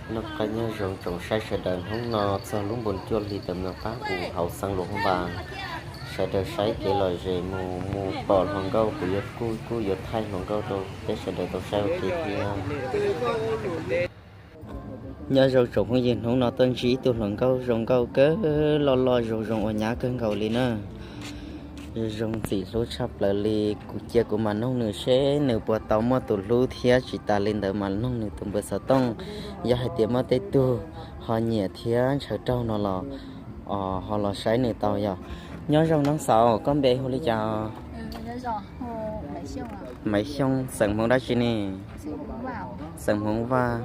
Noj qab nyob zoo tsoom saib sawv daws, hnub no txog lub npun cuaj hli ntawm Mws Pab Us hauv xeev Luam Phab Npas. Sawv daws saib kev lom zem mus, mus pom hluas nkauj kuj yuav, kuj yuav thaij hluas nkauj rau peb sawv daws tau saib ua ke thiab. Nyob zoo tsoom phooj ywg, hnub no tuaj ntsib ib tug hluas nkauj zoo nkauj kawg, loj loj zoo zoo ua nyab kawg nkaus li na. Zoo ntxim hlub tshaj plaws li. Kuv cia kuv mam noog nws seb nws puas tau muaj tus hlub thiab tsis tas li ntawd mas noog nws tus npawb xov tooj. Yog hais tias muaj tej tug ho nyiam thiab ntshaw raug no los, ho los saib nws tau yog. Nyob zoo Nab Xauv, koj npe hu li cas? Maiv Xyooj, xeem Hmoob dab tsi ne? Xeem Hmoob Vaj.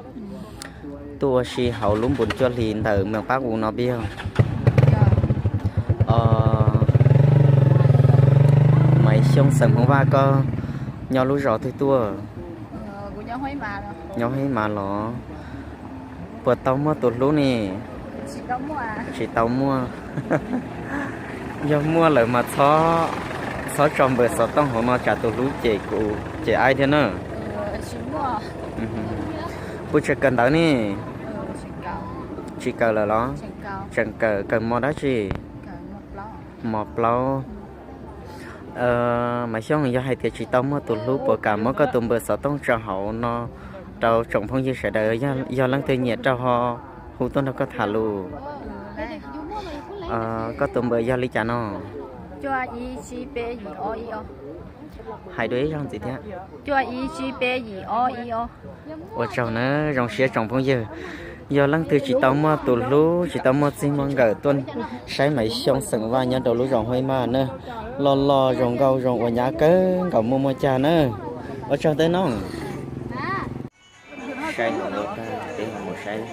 Tuaj ua si hauv lub npun cuaj hli ntawm Mws Pab Us no puas yog? Maiv Xyooj, xeem Hmoob Vaj, koj nyob lub zos twg tuaj? Nyob Hib Mas los? Puas tau muaj tus hlub ne? Tsis tau muaj. Yog muaj lawm mas txhob, txhob tso npawb xov tooj hauv no tsam tus hlub cem kuv cem aib thiab na. Puas tseem kawm ntawv ne? Tsis kawm lawm los? Tseem kawm, kawm mos dab tsi? Mos plaub. Maiv Xyooj, yog hais tias tsis tau muaj tus hlub puas kam muab koj tus npawb xov tooj tso hauv no rau tsoom phooj ywg sawv daws, yog leej twg nyiam raug ho hu tuaj nrog koj tham lus. Koj tus npawb yog li cas no? Hais dua ib zaug ntxiv thiab. Ua tsaug na, zoo siab tsoom phooj ywg. Yog leej twg tsis tau muaj tus hlub, tsis tau muaj txij muaj nkawm tuaj saib Maiv Xyooj xeem Vaj nyob rau lub zos Huab Ib Maj na. Loj loj zoo nkauj zoo ua nyab kawg nkaus muaj muaj cag na. Ua tsaug tej no. Saib hluas nkauj tag peb ho mus saib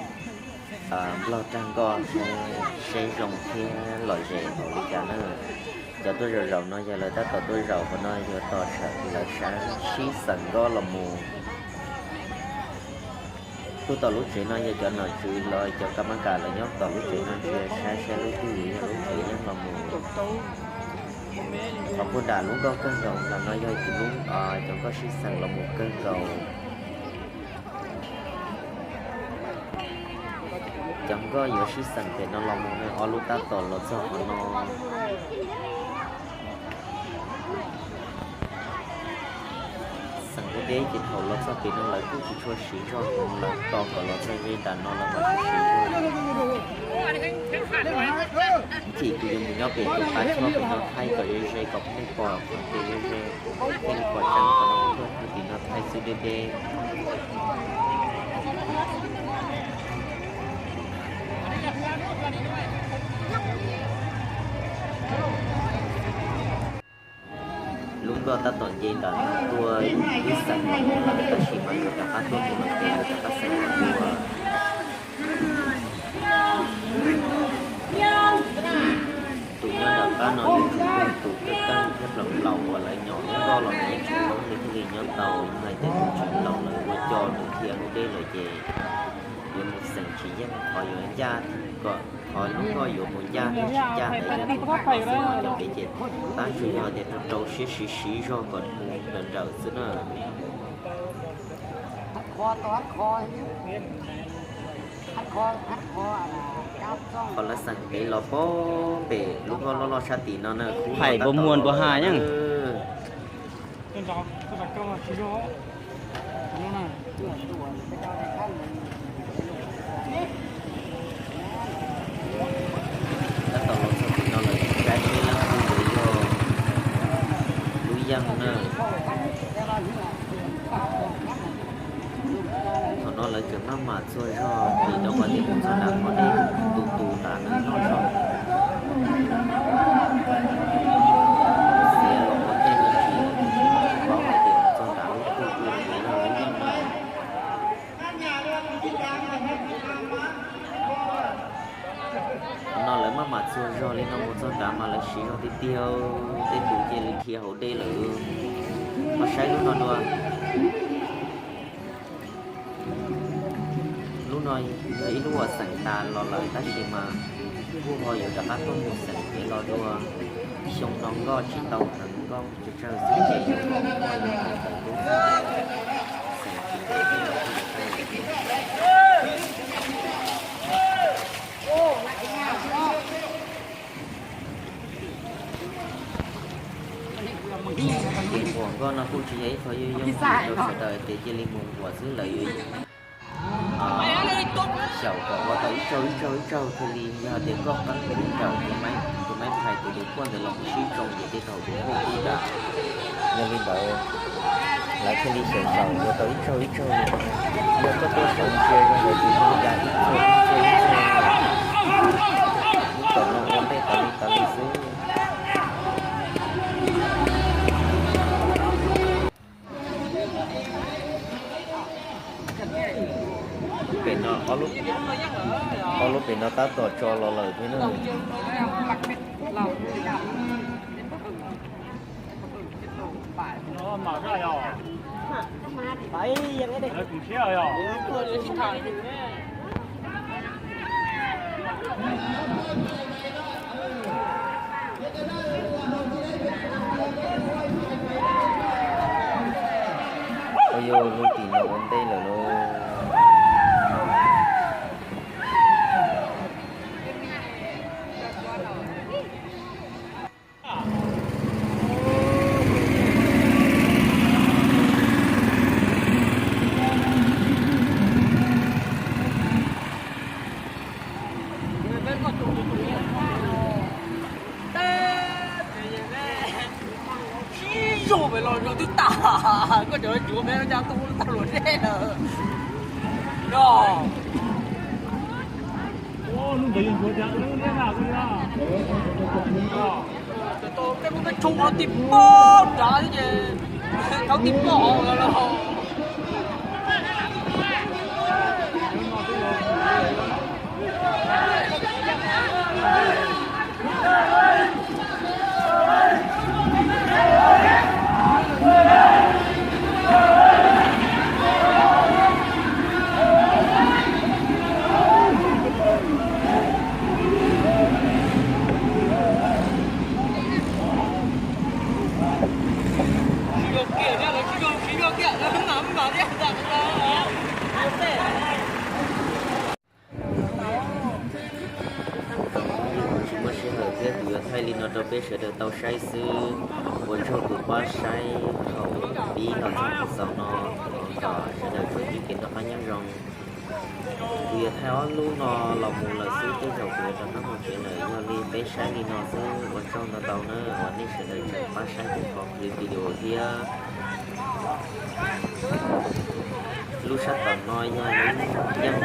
nplog rag nkoj seb zoo thiab lom zem npaum li cas na. Cov tuaj zaum zaum no yog lawv tab tom tuaj zaum hauv no yuav tos tshawm lawv sib xeem nkoj los mus. Tuaj tom lub tsev no yog cov nom tswv los cov kas mas kas lawv nyob tom lub tsev no ntsia saib saib lub twg yog lub tsev yeej los mus. Qhov puag nram lub nkoj kawg nkaus nram no yog cov nkoj sib xeem los mus kawg nkaus. Cov nkoj yuav sib xeem pem no los mus ne, ob lub tab tom los txog qhov no. Xeem deb deb ces thaum los txog pem no lawv kuj tsis tshua siv zog, lawv tos kom los txog ze nram no lawv mam siv zog. Ib chim kuv yuav mus nyob pem tus qab choj pem no thaij kom ze ze kom nej pom qhov kev ze ze, thiaj li pom tseeb qhov no tuaj tim no thaij xwb deb deb. Lub nkoj tab tom nce nram no tuaj ib xeem los mus lawm tab sis mas yuav rov qab tuaj mus lawm ces yuav rov qab xeem los dua. Tus nyob nram qab no yuav tsum yog tus kawg kawg thiab plaws plaus uas lawv nyom lub nkoj los mus yuav tsum loob li thiaj li nyob tau, hais tias tus tsis laus lawv ua coj mus dhia lub deb lawm ces yuav mus xeem tsis yeej qhov yuav ncaj, kom qhov lub nkoj yuav mus ncaj thiab tsis ncaj ntawd yog tus qhov xwb, ho cov pem ces tab tsuas yog tias rau rau siab siv siv zog kom mus nrawm nrawm xwb na. Qhov lawv xeem pem los pem lub nkoj loj loj sab tim no na, hais npua muag npua ha yeej. Tab tom los txog tim no lawm, saib seb leej twg yuav yog lub yeej na. Thaum no lawv tseem maj mam txuag zog vim rau qhov tias mus txog nram qhov deb tus tus nrad lawv noj zog. Xiav los ua ntej no tsis paub hais tias mus txog nrad lub twg tus tus yog lub yeej na. Qhov no lawv maj mam txuag zog li no mus txog nrad mas lawv siv zog tiag tiag, tej tus cia li dhia hauv dej lawm. Ho saib lub no dua. Lub no yog ib lub uas xeem tas los lawm tab sis mas kuj ho yuav rov qab tuaj mus xeem kev los dua. Xyoo no nkoj tsis tau heev, nkoj tsawg tsawg xwb ces yuav kom muaj li ntawm lub xeem tsis ntev thiab los thiaj li tau. Tsis yog ib qho yooj yim rau sawv daws tias cia li mus huam xwb, lawv yuav xyaum kom ua tau ib tsaug ib tsaug ib tsaug thiaj li, yog tias koj qeeb tus nraum tus maiv phais tus dej puag ntawd los mus sib tsoo ces tej thaum tus nraum kub dam. Yog li ntawd lawv thiaj li xyaum xyaum ua tau ib tsaug ib tsaug li no. Yog koj tuaj sawv ntsia zoo nkaus tus nraum ya ib txhia ib txhia ib txhia, lub tom no ua ntej tas li tas li xwb. Pem no, ob lub pem no tab tom tso los lawm thiab na. Ua yog lub tim no ua ntej lawm lauj. Sib zog pem los twb tas, koj cov cuav peb caj tub tag luag dej lawm. No, tej lub peb tshoob no tib pob nrad ces thaum tib pob hauv los. Tsis muaj sij hawm thiab kuv yuav thaij li no rau peb sawv daws tau saib xwb. Ua tsaug tus pab saib thaum pib los txog thaum xaus no, thov kom sawv daws tsuas ntsib kev noj qab nyob zoo. Kuv yuav thaij ob lub no los mus lawm xwb, tej zaum kuv yuav rov qab mus tsev lawm. Yog li peb saib li no xwb, ua tsaug ntau ntau na uas nej sawv daws tseem pab saib kuv qhov video thiab. Lub sab tom no yog lub yeej